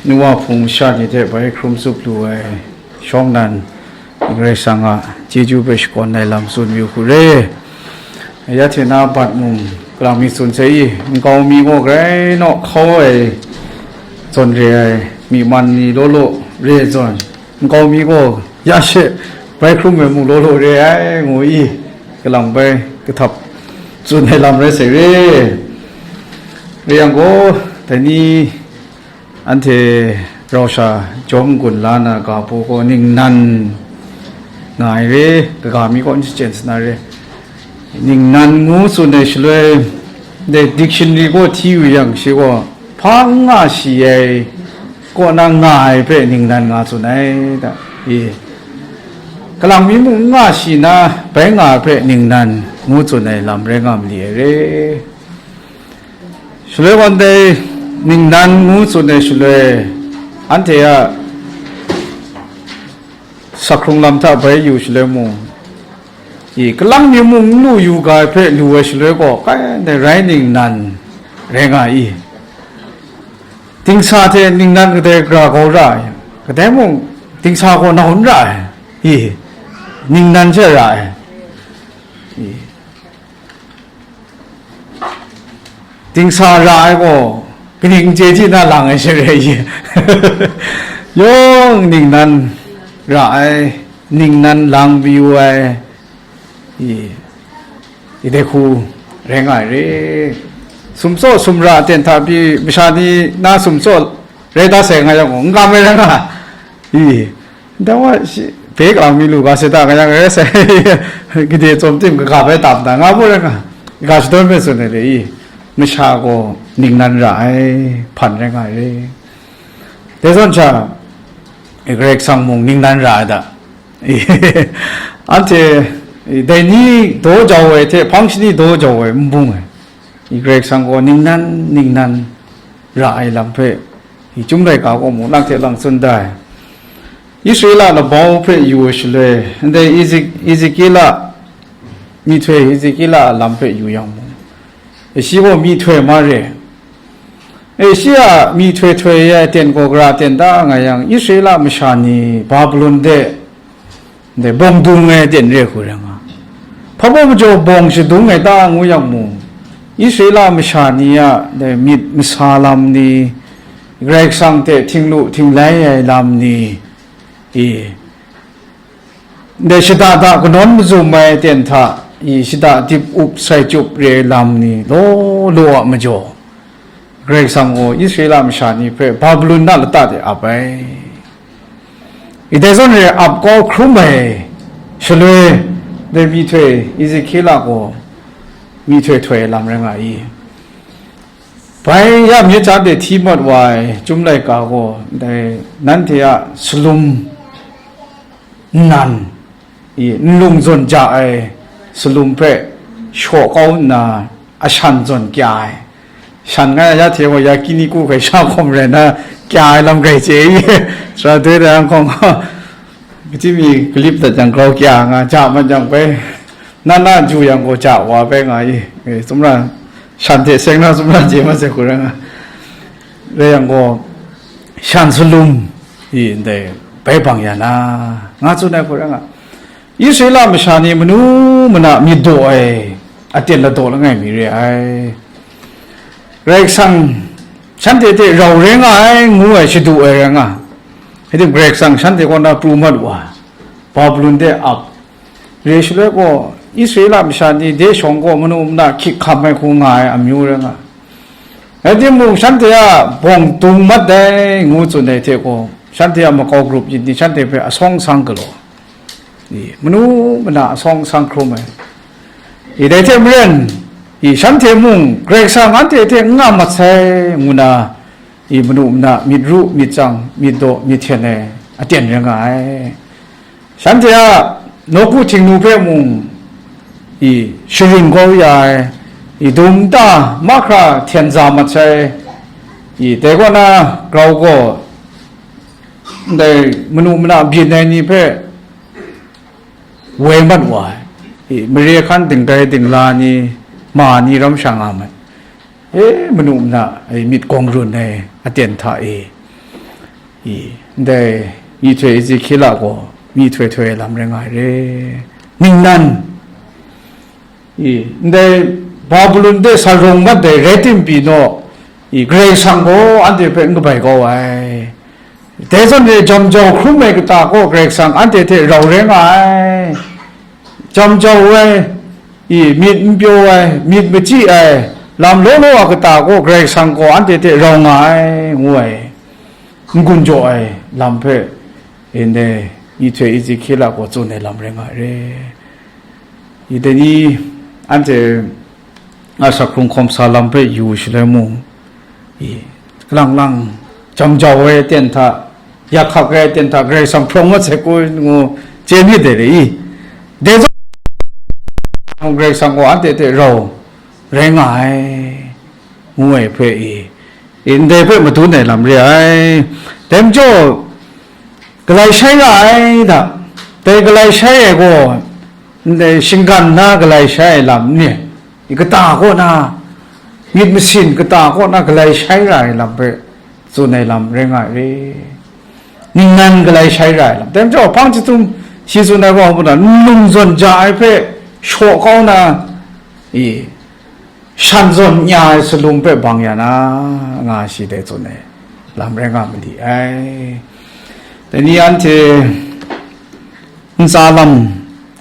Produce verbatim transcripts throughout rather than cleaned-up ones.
Nuwa hpung masha ni hte bai hkrum tsup lu ai shawng nan, Karai Kasang a chyeju hpe shakawn ai lam tsun yu hku re. Ya hte na bat mung, kalang mi tsun sai i, nkau mi gaw grai naw hkau ai zawn re ai, myi man ni law law re ai zawn, nkau mi gaw ya she bai hkrum ai mung law law re ai, ngu i, kalang bai kahtap tsun ai lam rai sai re. Rai yang gaw, dai ni anhte rau sha jawm n-gun la na ga baw gaw ningnan nga ai re, kaga mi kaw n shachyen sa na re. Ningnan ngu tsun ai shaloi, dai dictionary gaw hti yu yang, shi gaw hpa n nga shi ai kaw na nga ai hpe ningnan nga tsun ai, da, i, kalang mi mung n nga shi na, bai nga ai hpe ningnan ngu tsun ai lam rai nga ma li ai re. Shaloi gaw ndai ningnan ngu tsun ai shaloi, anhte a sakhkrung lam hta bai yu shaloi mung, i, kalang mi mung n lu yu ga ai hpe lu ai shaloi gaw, kai ndai rai ningnan rai nga i? Dingsa hte ningnan kadai gara kau ra ai? Kadai mung dingsa gaw nau n ra ai, i, ningnan she ra ai, i. Dingsa ra ai gaw, kaning chye hti na lang ai sha re i? Yawng ningnan ra ai, ningnan lang mayu ai, i, i dai hku rai nga ai re. Sumtsaw sumra aten hta pyi masha ni na sumtsaw rai da sai nga yang gaw, n kam ai rai nga, i, Dai wa shi, hpe kalang mi lu ga se ta, nga yang rai sai, gade tsawm tim kaga bai tam ta, nga mu rai nga, ga shadawn hpe tsun ai re i, masha gaw ningnan ra ai, hpan rai nga ai re. Dai zawn sha, Karai Kasang mung ningnan ra ai da. Anhte, dai ni daw jau ai hte hpang shani daw jau ai n bung ai. Karai Kasang gaw ningnan, ningnan ra ai lam hpe, Chyum laika gaw mung lang hte lang tsun da ai. Israela labau hpe yu ai shaloi, ndai Eze-, Ezekiela, myihtoi Ezekiela a lam hpe yu yang mung, e, shi gaw myihtoi ma re. E, shi a myihtoi htoi ai aten gaw gara ten da nga yang, Israela masha ni Babilon de, ndai bawng dung ai aten re hku rai nga. Hpa baw majaw bawng shadung ai ta ngu yang mung, Israela masha ni a ndai myit masa lam ni, Karai Kasang hte htinglu htinglai ai lam ni, i, ndai shada da kanawn mazum ai aten hta, i, shada dip up sai chyup re ai lam ni law law a majaw, Karai Kasang gaw Israela masha ni hpe Babilon na lata de ap ai. Ndai zawn re ap kau hkrum ai shaloi, dai myihtoi Ezekiela gaw myihtoi htoi ai lam rai nga i? Bai ya myit hta de hti mat wa ai Chyum laika gaw, dai nanhte a salum nnan, i, nlung zawn ja ai salum hpe shaw kau nna, ashan zawn kya ai. Shan nga ya hte gaw, ya kiniku hkai sha hkawm rai nna, kya ai lam grai chye i, sara doi da yang hkawng, kachyi mi kalip dat jang grau kya nga, ja mat jang bai, na na ju yang gaw ja wa bai nga i, e, sumra, shan hte seng na sumra je ma se hku rai nga. Rai yang gaw, shan salum i ndai bai bang ya na, nga tsun ai hku rai nga. Israela masha ni manu mana myit daw ai aten ladaw langai mi re ai. Karai Kasang shanhte hte rau rai nga ai ngu ai shadu ai rai nga. Hkye tim Karai Kasang shanhte kaw na pru mat wa, Babilon de ap. Re shaloi gaw, Israela masha ni de shawng gaw manu mana hkyik hkam ai hku nga ai amyu rai nga. Rai timung, shanhte a bawng dung mat dai, ngu tsun ai hte gaw, shanhte a makau grup yin ni shanhte hpe asawng sang galaw, i, manu mana asawng sang hkrum ai. I, dai hte maren, i, shanhte mung Karai Kasang anhte hte n nga mat sai, ngu na, i, manu mana myit ru, myit tsang, myit daw, myit hten ai aten rai nga ai. Shanhte a nawku Htingnu hpe mung, i, sharun kau ya ai, i, dung nta mahkra hten za mat sai, i, dai kaw na grau gaw, ndai manu mana byin ai ni hpe woi mat wa ai, i, mare hkan dingdai dingla ni, ma ni ram sha nga mat. E, manu mana, e, myit gawng run ai aten hta e, I, ndai myihtoi Ezekiela gaw myihtoi htoi ai lam rai nga ai re. Ningnan, i, ndai Babulon de sa rawng mat dai rai tim pyi naw, i, Karai Kasang gaw anhte hpe n kabai kau ai. Dai zawn e jam jau hkrum ai kata gaw Karai Kasang anhte hte rau rai nga ai. Jam jau ai, i, myit n pyaw ai, myit machyi ai, lam law law a kata gaw Karai Kasang gaw anhte hte rau nga ai, ngu ai, n-gun jaw ai lam hpe, ndai myihtoi Ezekiela gaw tsun ai lam rai nga ai re. I, dai ni anhte a sak hkrung hkawm sa lam hpe yu shaloi mung, i, kalang lang jam jau ai aten hta, yak hkak ai aten hta, Karai Kasang hprawng mat sai kun ngu chye myit dai re i. Dai zawn, Karai Kasang gaw anhte hte rau rai nga ai, ngu ai hpe i, i, ndai hpe madun ai lam re ai. Dai majaw, galai shai ra ai da, dai galai shai ai gaw, ndai shinggan na galai shai ai lam ni, i, kata kaw na, myit masin kata kaw na galai shai ra ai lam hpe tsun ai lam rai nga ai re. Ningnan galai shai ra ai lam. Dai majaw, hpang chyahtum shi tsun ai gaw, hpa na, nlung zawn ja ai hpe shaw kau na, i, shan zawn nya ai salum hpe bang ya na, nga shi dai tsun ai lam rai nga ma li ai. Dai ni anhte ntsa lam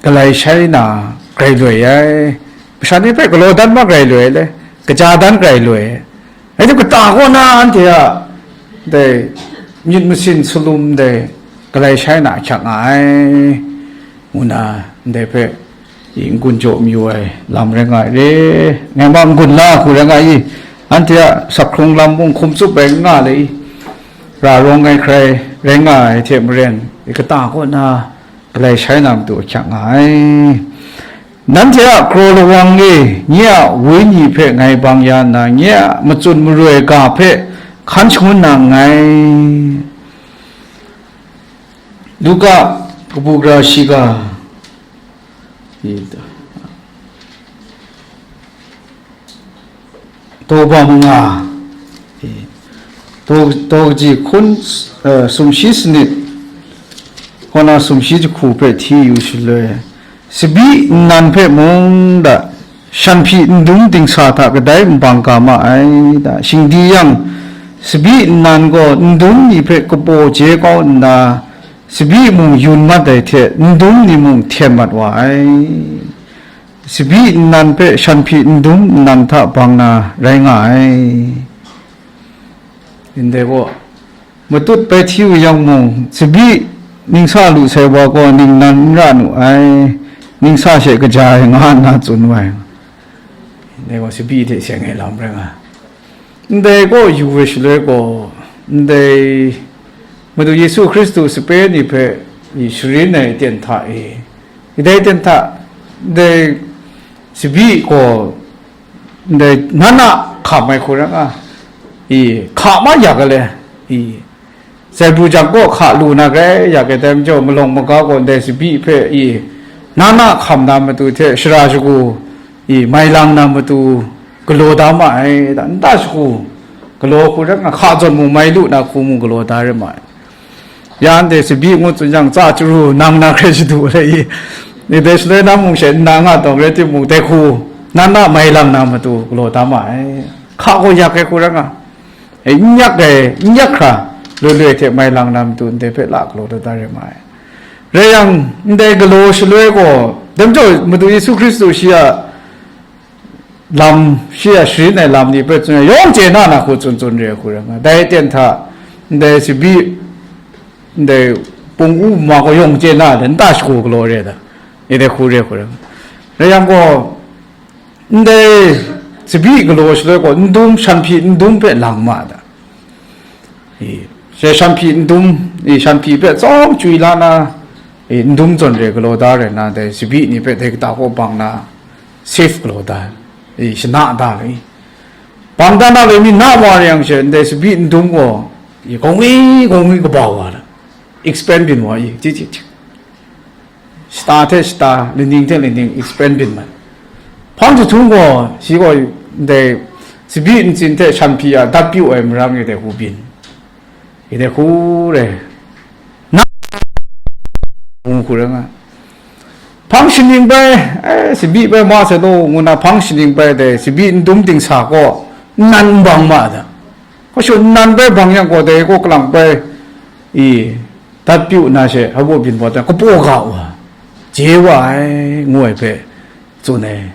galai shai na grai loi ai, masha ni hpe galaw dan ma grai loi ai le, kaja dan grai loi ai. Rai tim, kata kaw na anhte a dai myit masin salum dai galai shai na ahkyak nga ai, ngu na ndai hpe i n-gun jaw mayu ai lam rai nga ai re. Ngai ma n-gun la hku rai nga i, anhte a sak hkrung lam mung hkum tsup ai n nga le i, ra rawng ai hkrai rai nga ai hte maren, i, kata kaw na galai shai na matu ahkyak nga ai. Nanhte a kraw lawang e nye a wenyi hpe ngai bang ya nna, nye a matsun maroi ga hpe hkan shangun na nngai. Luka kabu gara shiga, daw bam nga, daw, daw kaji hkun, eh, sumshi sanit, kaw na sumshi jahku hpe hti yu shaloi, tsabyi nnan hpe mung da, shanhpyi ndum dingsa hta kadai nbang ga ma ai da, shingdi yang, tsabyi nnan gaw ndum ni hpe kapaw je kau nna, tsabyi mung yun mat ai hte ndum ni mung hten mat wa ai. Tsabyi nnan hpe shanhpyi ndum nnan hta bang na rai nga ai. Ndai gaw, matut bai hti u yang mung, tsabyi ningsa lu sai wa gaw ningnan n ra nu ai, ningsa she kaja ai, nga nna tsun wa ai. Ndai gaw, tsabyi hte seng ai lam rai nga. Ndai gaw yu ai shaloi gaw, ndai Madu Yesu Hkristu sape ni hpe i sharin ai aten hta e, ndai aten hta, ndai tsabyi gaw, ndai na na hkam ai hku rai nga, i, hka ma yak ai le, i, zaibru jang kaw hka lu na grai yak ai, dai majaw malawng maga gaw ndai tsabyi hpe, i, na na hkam na matu hte shara shagu, i, mai lang na matu galaw da ma ai, da, nta shagu galaw hku rai nga, hka zawn mung mai lu na hku mung galaw da rai ma ai. Ya anhte tsabyi ngu tsun jang, tsa chyaru nang na hkrai shadu ai i, ni dai shaloi na mung she nna nga taw rai timung, dai hku na na mai lang na matu galaw da ma ai. Hka gaw yak ai hku rai nga, e, n yak ai, n yak hkra, loi loi hte mai lang na matu ndai hpe la galaw dat da rai ma ai. Rai yang, ndai galaw shaloi gaw, dai majaw Madu Yesu Hkristu shi a lam, shi a sharin ai lam ni hpe tsun ai, yawng chye na na hku tsun tsun re ai hku rai nga, dai aten hta, ndai tsabyi, ndai pung u ma gaw yawng chye na, dai nta shagu galaw re ai da, e dai hku re ai hku rai nga. Rai yang gaw, ndai tsabyi galaw shaloi gaw, ndum, shanhpyi ndum hpe lang ma ai da. I, she shanhpyi ndum, i, shanhpyi hpe tsawng chywi la na, i, ndum zawn re galaw da rai na, dai tsabyi ni hpe dai kata kaw bang na, safe galaw da, i, shana da ai. Bang da na le mi na wa re yang she, ndai tsabyi ndum gaw, i, gawng mi, gawng mi kaba wa la, expand byin wa i, chyi, chyi, chyi. Shata hte shata, laning hte laning expand byin mat. Hpang jahtum gaw, shi gaw ndai tsabyi ntsin hte shanhpyi a dat pyu ai marang e dai hku byin. Ide hku re. Na, hku rai nga. Hpang shaning bai, eh, sabi bai ma sai law, ngu na hpang shaning bai dai, sabi n dum dingsa kaw, nnan n bang ma da. Kaw shun nnan bai bang yang gaw, dai kaw kalang bai, i, dat pyu na she, hpa byin wa dan, kapaw ga wa, je wa ai, ngu ai hpe, tsun ai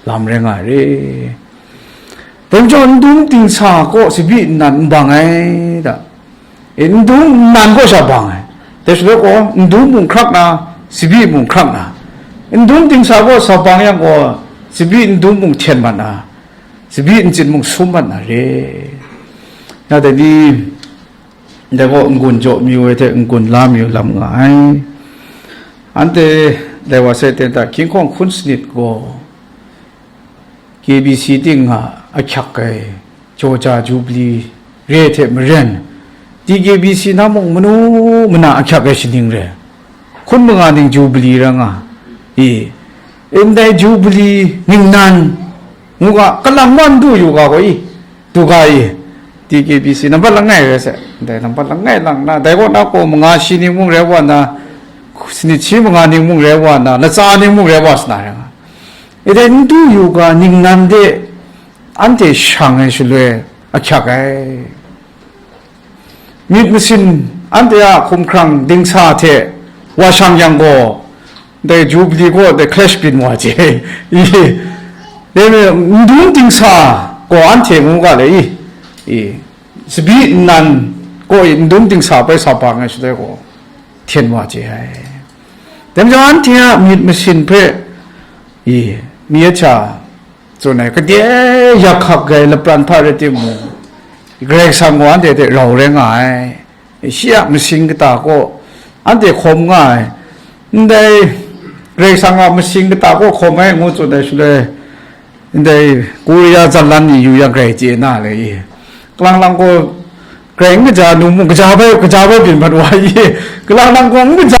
lam rai nga ai re. Dai majaw, n dum dingsa kaw sabi nnan n bang ai da. E, n dum nnan kaw sha bang ai. Dai shaloi gaw, n dum mung hkrak na, sabi mung hkrak na. N dum dingsa kaw sa bang yang gaw, sabi n dum mung hten mat na, sabi n tsin mung sum mat na re. Ya dai ni, dai gaw n-gun jaw mayu ai hte n-gun la mayu lam nga ai. Anhte dai wa sai ten ta, hkying hkawng hkun sanit gaw K B C ting nga ahkyak ai Georgia Jubilee re hte maren, T K B C na mung manu mana ahkyak ai shaning re. Hkun manga ning Jubilee ra nga i, ndai Jubilee ningnan ngu ga, kalang nawn du yu ga gaw i, du ga i, T K B C nampat langai rai sai, ndai nampat langai lang na, dai kaw na kaw manga shi ning mung rai wa na, sanit shi manga ning mung rai wa na, latsa ning mung rai wa sa na rai nga. Idai n du yu ga ningnan de anhte shang ai shaloi ahkyak ai. Myit masin anhte a hkumhkrang dingsa hte wa shang yang gaw, dai Jubilee gaw dai clash byin wa je. I, dai me n dum dingsa gaw anhte ngu ga le i, i, sabi nnan gaw i n dum dingsa bai sa bang ai shaloi gaw, hten wa je ai. Dai majaw anhte a myit masin hpe, i, mi a hta tsun ai, kade yak hkak ai lapran hta rai timung, Karai Kasang gaw anhte hte rau rai nga ai. Shi a masing kata kaw anhte hkawm nga ai. Ndai Karai Kasang a masing kata kaw hkawm ai ngu tsun ai shaloi, ndai Korea zatlan ni yu yang grai chye na le i. Kalang lang gaw grai n kaja nu mung, kaja bai, kaja bai byin mat wa i. Kalang lang gaw n kaja,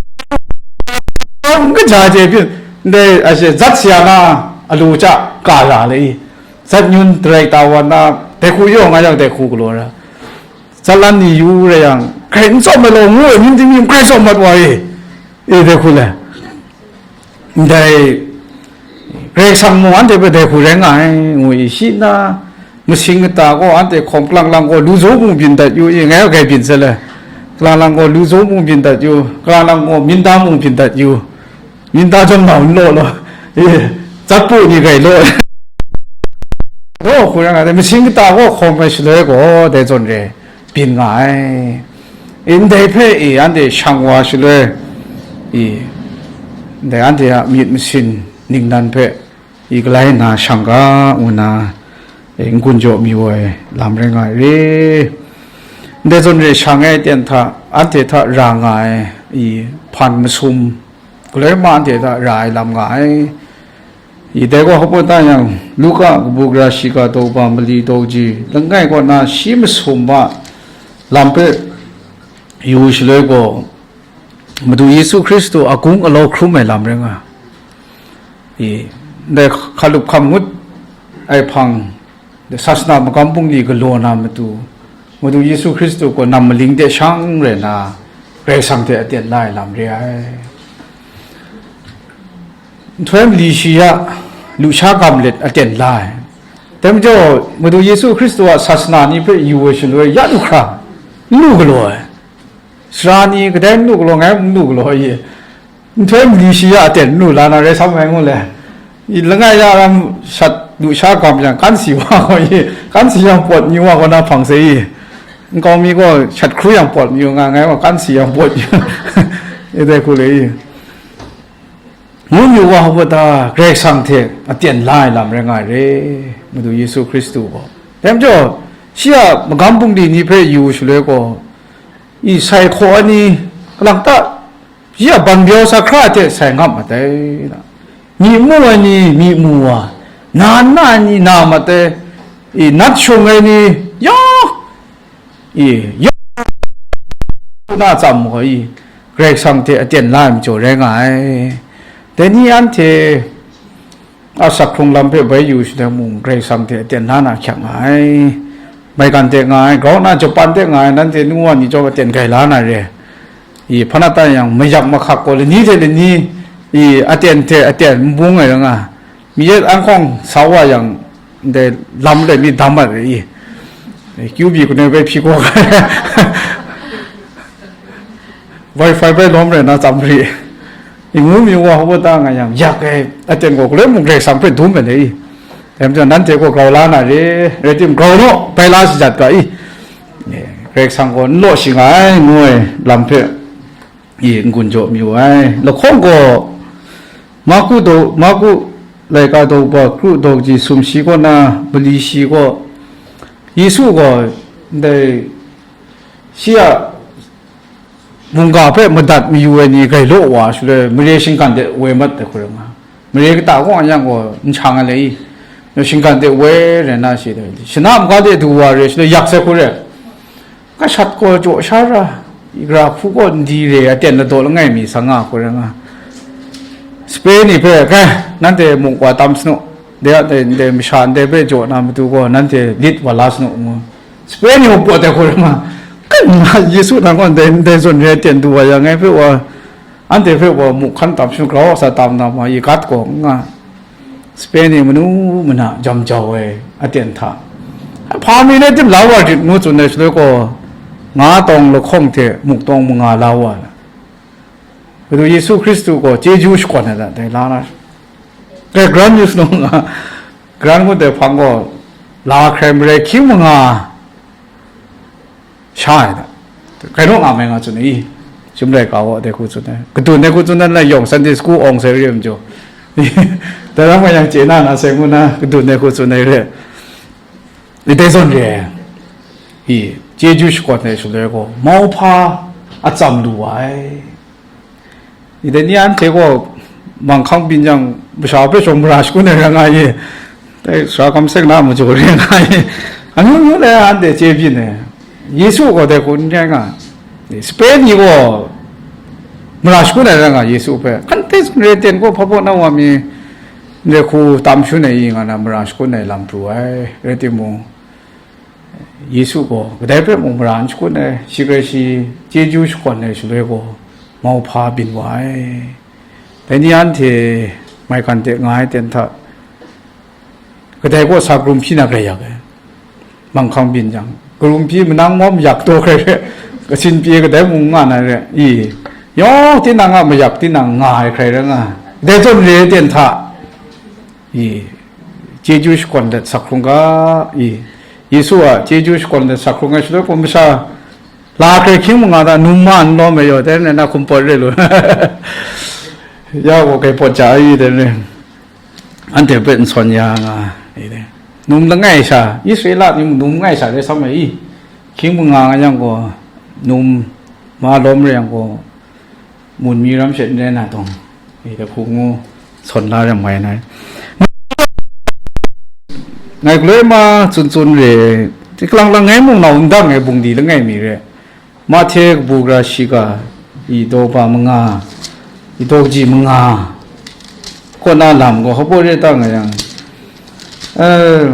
n kaja je byin, ndai a she zat saya na alu hta ka la le i. Zat nyun darai ta wa na, dai hku yaw nga yang dai hku galaw ra. Zatlan ni yu rai yang, grai n tsawm ai law ngu ai myit ting myit grai tsawm mat wa i. E dai hku le. Ndai Karai Kasang mung anhte hpe dai hku rai nga ai, ngu i shi nna, masing kata gaw anhte hkawm, kalang lang gaw lu zaw mung byin dat yu i, ngai a grai byin sai le, kalang lang gaw lu zaw mung byin dat yu, kalang lang gaw minda mung byin dat yu, minda jawm nau n law law, i, zat pu ni grai law. Gaw hku rai nga ai, masing kata gaw hkawm ai shaloi gaw, dai zawn re. Byin nga ai. Ndai hpe i anhte shang wa shaloi, i, ndai anhte a myit masin ningnan hpe i galai nna shang ga, ngu nna, e, n-gun jaw mi woi lam rai nga ai re. Ndai zawn re shang ai aten hta, anhte hta ra nga ai, i, hpan masum, galoi ma anhte hta ra ai lam nga ai. I dai gaw hpa ta yang, Luka kabu gara shiga daw ba mali daw ji langai kaw na shi masum a lam hpe yu shaloi gaw, Madu Yesu Hkristu a gung alau hkrum ai lam rai nga. I, ndai hkalup hkam ngut ai hpang, sasana magam bungli galaw na matu, Madu Yesu Hkristu gaw nam maling de shang rai na, Karai Kasang hte aten la ai lam re ai. Nhtoi mali shi ya lusha gam let aten la ai. Dai majaw, Madu Yesu Hkristu a sasana ni hpe yu ai shaloi ya lu hkra, n lu galaw ai. Sara ni kadai n lu galaw, ngai n lu galaw ye. Nhtoi mali shi ya aten n lu la na rai sam ai ngu le. I langai ya ram shat lusha gam yang kan si wa gaw ye, kan si yang pawt ni wa gaw na hpang se i. Nkau mi gaw shat hkru yang pawt ni nga, ngai gaw kan si yang pawt ni. E dai hku le i. Ngun yu wa hpa ta, Karai Kasang hte aten la ai lam rai nga ai re, Madu Yesu Hkristu gaw. Dai majaw, shi a magam bungli ni hpe yu shaloi gaw, i sai hkaw ai ni, kalang ta, shi a ban byau sa hkra hte sai ngap mat ai, myi mu ai ni, myi mu wa, na na ai ni, na mat ai, i nat shung ai ni, ya, i, ya, na tsam gaw i, Karai Kasang hte aten la ai majaw rai nga ai. Dai ni anhte a sak hkrung lam hpe bai yu shaloi mung, Karai Kasang hte aten la na hkyak nga ai. maigan de nga ai, grau na Japan de nga ai, nanhte nu wa ni chyawm aten grai la na re. I, hpa na tan yang, mayak mahkak gaw lani hte lani, i, aten hte aten n bung ai ra nga. Mi yet anhkawng sa wa yang, ndai lam le mi dam ai re i. Q B ku ne bai hpyi gaw ga. Wi-Fi bai lawm rai na tsam ri. I ngu mi wa hpa ta nga yang, yak ai, aten gaw galoi mung Karai Kasang hpe dum ai le i. Dai majaw, nanhte gaw grau la na re, rai tim, grau naw, bai la shajat ga i. Karai Kasang gaw n law shi nga ai, ngu ai lam hpe, i, n-gun jaw mi wa ai. Lahkawng gaw, Marku daw, Marku laika daw ba, kru daw ji sumshi kaw na, mali shi gaw, Yesu gaw, ndai, shi a mungga hpe madat mayu ai ni grai law wa shaloi, mare shinggan de woi mat ai hkrum nga. Mare kata kaw yang gaw n shang ai le i, shinggan de woi rai na shi de, shana maga de du wa re shaloi, yak sai hku re, kashat gaw jaw sha ra, igra hku gaw n di re, aten ladaw langai mi sa nga hku re nga. Spain ni hpe, kai, nanhte muk wa tam sanu, de a, de, de, masha ndai hpe jaw na matu gaw, nanhte lit wa la sanu, ngu. Spain ni muk pawt ai hku re nga. Kan nga Yesu nan gaw ndai, ndai zawn re aten du wa yang, ngai hpe wa, anhte hpe wa muk hkan tam sanu, grau sa tam na ma, i gat gaw nga. Spain ni manu mana jam jau ai aten hta, hpa mi le tim la wa rit ngu tsun ai shaloi gaw, nga tawng lahkawng hte muk tawng manga la wa ai. Madu Yesu Hkristu gaw chyeju shakawn ai da, dai la na. Kai, gran yu sanu nga, gran ngut ai hpang gaw, la hkrai marai hkying manga sha ai da. Kai naw nga mai nga tsun ai i. Chyum laika gaw dai hku tsun ai. Kadun dai hku tsun ai, na yawng Sunday school awng sai re ai majaw. Dai ram nga yang chye na na sai ngu na, kadun dai hku tsun ai re. I dai zawn re ai. I, chyeju shakawn ai shaloi gaw, mauhpa atsam lu wa ai. I dai ni anhte gaw manghkang byin jang, masha hpe shawng mara shakun ai ra nga ye, dai sara kamsham na majaw re nga ye, amyu myu le anhte chye byin ai. Yesu gaw dai hku n rai nga, Spain ni gaw mara shakun ai ra nga, Yesu hpe, hkan hte tsun re ten gaw, hpa baw na wa mi, ndai hku tam shun ai i nga na, mara shakun ai lam pru ai, rai timung, Yesu gaw kadai hpe mung mara n shakut ai, shi gaw shi chyeju shakawn ai shaloi gaw, mauhpa byin wa ai. Dai ni anhte maigan de nga ai ten hta, kadai kaw sa karum hpyi na grai yak ai. Manghkang byin jang, karum hpyi manang mawm yak taw hkrai re, kasin pyi kadai mung nga na re i, yawng tinang a mayak tinang nga ai hkrai rai nga, kadai zawn re ai ten hta, i, chyeju shakawn let sak hkrung ga, i, Yesu a chyeju shakawn let sak hkrung ai shaloi gaw, masha la hkrai hkying manga ta num ma n lawm ai yaw, dai rai na hkum pawt re lu. Ya gaw kai pawt ja ai, dai rai, anhte hpe n sawn ya nga, i, dai. Num langai sha, Israela ni mung num langai sha rai sam ai i, hkying manga nga yang gaw, num ma lawm rai yang gaw, mun mi ram she n rai na tawng, e, dai hku ngu sawn la ram mai na. Ngai galoi ma tsun tsun re, ti kalang lang ngai mung nau n dang ai bungli langai mi re, Mahte kabu gara shiga, i daw ba manga, i daw kaji manga, kaw na lam gaw hpa baw re ta nga yang, eh,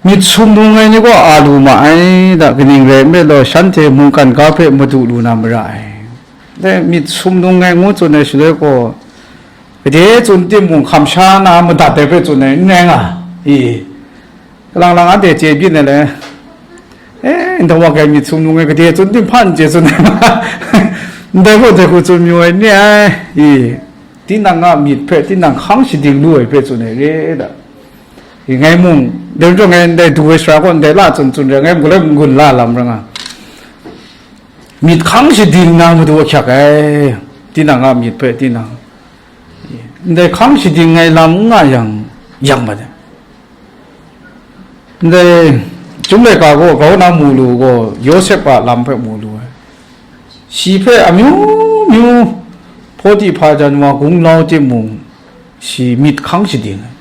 myit sumnung ai ni gaw a lu ma ai da, kaning rai nme law, shanhte mungkan ga hpe madu lu na mara ai. Dai myit sumnung ai ngu tsun ai shaloi gaw, gade tsun timung, hkam sha na madat ai hpe tsun ai n rai nga i? Kalang lang anhte chye byin ai le, e, ndawa kai myit sumnung ai, gade tsun tim hpa n chye tsun ai nga, ndai gaw dai hku tsun mayu ai n rai i? Tinang a myit hpe tinang hkang shading lu ai hpe tsun ai re da. I ngai mung, dai majaw ngai ndai du ai sara gaw ndai la tsun tsun re, ngai mung galoi n-gun la lam ra nga. Myit hkang shading na madu ahkyak ai, tinang a myit hpe tinang. Ndai hkang shading ai lam n nga yang, yak mat ai. Ndai Chyum Laika gaw grau na mu lu gaw, Yawsep a lam hpe mu lu ai. Shi hpe amyu myu Potiphar jan wa gunglau timung, shi myit hkang shading ai.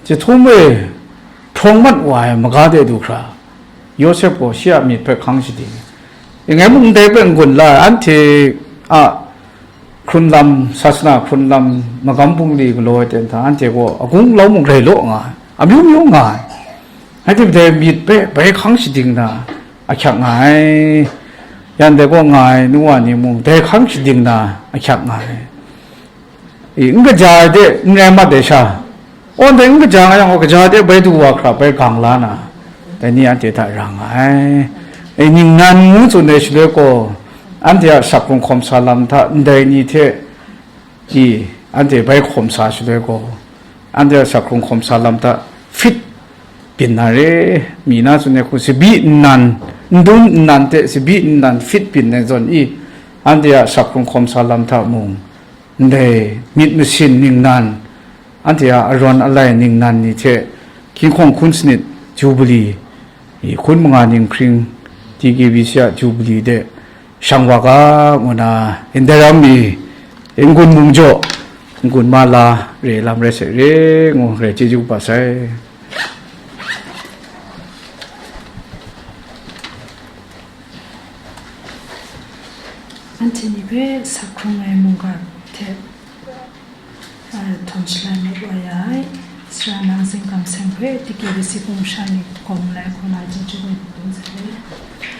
Chyahtum e hprawng mat wa ai maga de du hkra, Yawsep gaw shi a myit hpe hkang shading ai. Ngai mung ndai hpe n-gun la ai, anhte a hkrunlam, sasana hkrunlam, magam bungli galaw ai ten hta, anhte gaw agung lau mung rai law nga ai, amyu myu nga ai. Anhte dai myit hpe bai hkang shading na ahkyak nga ai. Yan dai kaw nga ai nu wa ni mung dai hkang shading na ahkyak nga ai. I, n kaja ai de n rai mat ai sha, aw, ndai n kaja nga yang gaw, kaja de bai du wa hkra bai gang la na, dai ni anhte hta ra nga ai. E, ningnan ngu tsun ai shaloi gaw, anhte a sak hkrung hkawm sa lam hta ndai ni hte, i, anhte bai hkawm sa shaloi gaw, anhte a sak hkrung hkawm sa lam hta fit byin na re, mi na tsun ai hku, tsabyi nnan, ndum nnan hte tsabyi nnan fit byin ai zawn i, anhte a sak hkrung hkawm sa lam hta mung, ndai myit masin ningnan, anhte a arawn alai ningnan ni hte, hkying hkawng hkun sanit Jubili, i, hkun manga ninghkring T K B C a Jubili de shang wa ga, ngu na, ndai ram mi, N-gun mung jaw, N-gun ma la re lam rai sai re, ngu rai chyeju kaba sai. Anhte ni hpe sak hkrung ai mungga hte, a, htawn shalai mat wa ya ai, Sara Nang Zing Kam Seng hpe T K B C pung sha ni hkawm lai hku na chyeju myit dum sai.